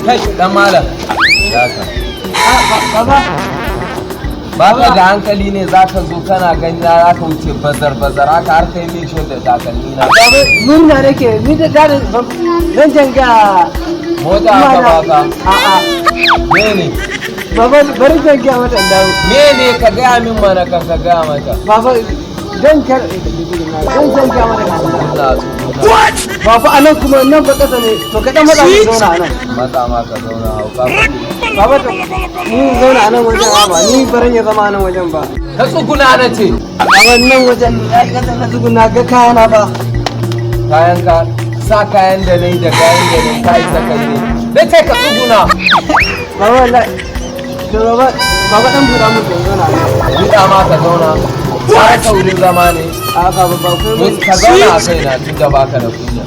Kai dan malam. Zaka. Baba. Ba ka da hankali ne, zaka zo kana gani na zaka wuce bazar bazar haka har kai min shi da takalmi na? Baba, murna nake ni da da zan janga. Mota aka baka? A'a. Mene? Baba, bari zan gaya mata in dawo. Mene? Ka gaya min mana kan ka gaya mata. Baba, dan kar zan gaya mata kan dawo. Ina tsuguna. Baba, anan kuma nan ba kasa ne, to ka dan matsa mu zauna anan. Matsa ma ka zauna, hauka kake? Baba, to ni zauna anan wajen ba, ni baran ya zama anan wajen ba. Ka tsuguna na ce. Baba, nan wajen ya kasa na tsuguna ga kayana ba. Kayan ka sa kayan da nayi da kayan da nayi, kai isa kai ne. Na ce ka tsuguna. Baba, wallahi to baba, baba, dan buɗa mu to zauna anan. Buɗa ma ka zauna. Ba ka wurin zama ne? A, baba, ba ko Ka zauna a kaina tun da baka da kunya.